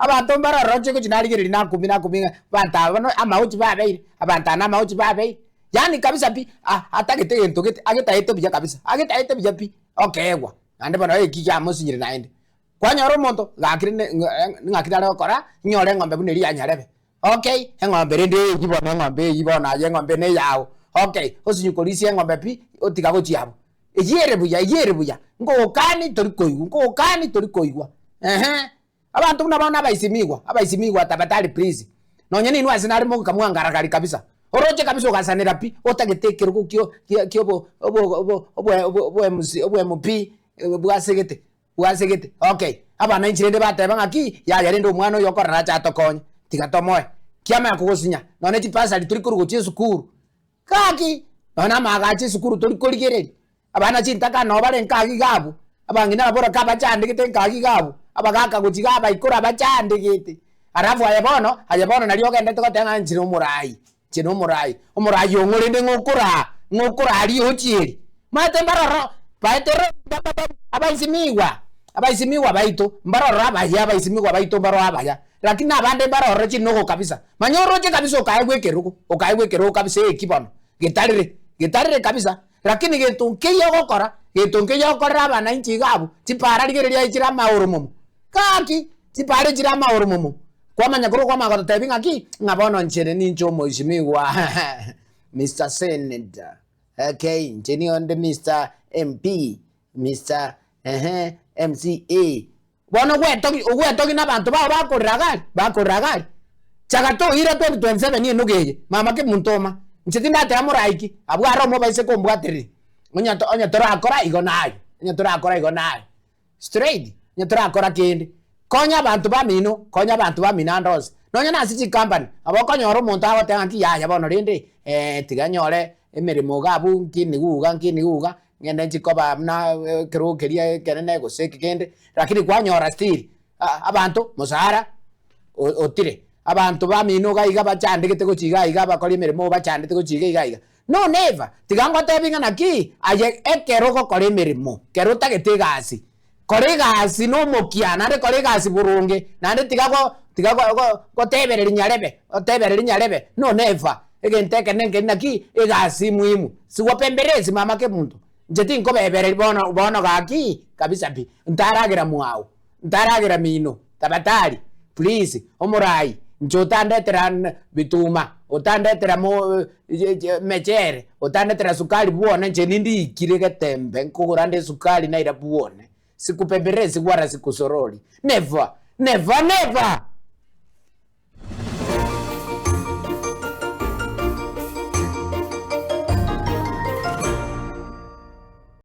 Abanto mbare ororo inche ngochia narigereria nakumia nakumia ng'a abanto aba bono amaochi babeire, abanto aba namaochi babeire. Yaani kabisa pi, a- atagete egento gete, agetaete buya kabisa, agetaete buya pi, okeegwa, naende bono eki kiamosinyire naende. Kwanyora omonto, gaki rende ng'aki nare gokora, nyore eng'ombe buna eria ya nyarebe. Okay, eng'ombe rende eyio bono eng'ombe eyio bono aye eng'ombe eye neyao, okay, osinye korisia eng'ombe pi, otiga gochia abwo. Eyio ere buya, eyio ere buya, nkogokani tori koigwa, nkogokani tori koigwa, eeh. Abanto buna bono abaisimigwa, abaisimigwa tafadhali please, nonye ninwe ase nare mogoika mwangaragari kabisa, oroche kabisa ogasanera pi, otagete ekerogo kio kia kia obo obo obo obo obo obo MC obo MP bwasegete. Bwasegete, okay. Abananchi rende bateba ng'aki, yaya rende omwana oyo okorora ache atokonye, tiga tomoe. Kiamanya kogosinya, nonye chibasari tori korwa gochia esukuru. Gaki, nonye na amaagacho esukuru tori korigereria. Abana chintaka noo bare nka iga abwo, abang'ina ababoraka abachandegete nka iga abwo, abagaka gochia iga abaikoro abachandegete. Alafu aye bono, aye bono nario ogendete goteba ng'a inche nomorai, inche nomorai, omorai ong'o rende ng'o okoraa, ng'o okoraa riochi eri? Omanyete mbaroro baeterwe abaisimigwa, abaisimigwa baito mbaroro abaya, abaisimigwa baito mbaro abaya, lakini abande mbaroro chinogo kabisa. Manya oroche kabisa okaegwa ekerogo, okaegwa ekerogo kabisa eki bono, getarire, getarire kabisa, lakini gento nkeiyo ogokora, gento nkeiyo ogokorera abananchi iga abwo, chipara rigereria aye chire amaoromomo, gaki chipara echire amaoromomo, kwamanya korwa kwamanya gototebia ng'aki, ng'a bono inche ninche omoisimigwa Mister Senator. Okay, inche nigo nde Mister MP, Mister ehe MCA. Bono ogwetogi ogwetogi na abanto bao bakorera iga aria, bakorera iga aria. Chaga toira 2027 enogo eye, mama kemunto oma, inche tindateba morai ki, abwo aro omobaise kombwatereria, onye to onye torakora igo naye, onye torakora igo naye. Straight, onye torakora kende, konya abanto bamino, konya abanto bamino ande onsi, nonye na ase chicompany, nabo okonyora omonto agoteba ng'aki yaya bono rende tiga nyore emeremo iga abwo nkinigu iga nkinigu iga, ng'ende nchi koba buna ekerogo keria ekenene gose eke kende, lakini kwanyora still abanto mosara otire, abanto bamino iga iga bachandegete gochia iga iga abakori emeremo bachandete gochia iga iga iga. No never! Tiga ngotebi ng'a naki aye ekero ogokora emeremo, kero otagete egasi, kora egasi nomokia naende kora egasi boronge, naende tiga go tiga go go gotebereria nyarebe, otebereria nyarebe, no never! Egento ekenene nkeri naki, egasi muhimu, sigopemberesi mama kemunto, inche tinkobebereria bono bono gaki kabisa pi, ntaragera mwao. Ntaragera mino, tabatari, please, omorai, inche otandetera bituma, otandetera mo mechere, otandetera sukari bwone inche nindiikire getembe nkogora nde esukari naira bwone, sikupemberesi wala sikusorori, never, never, never!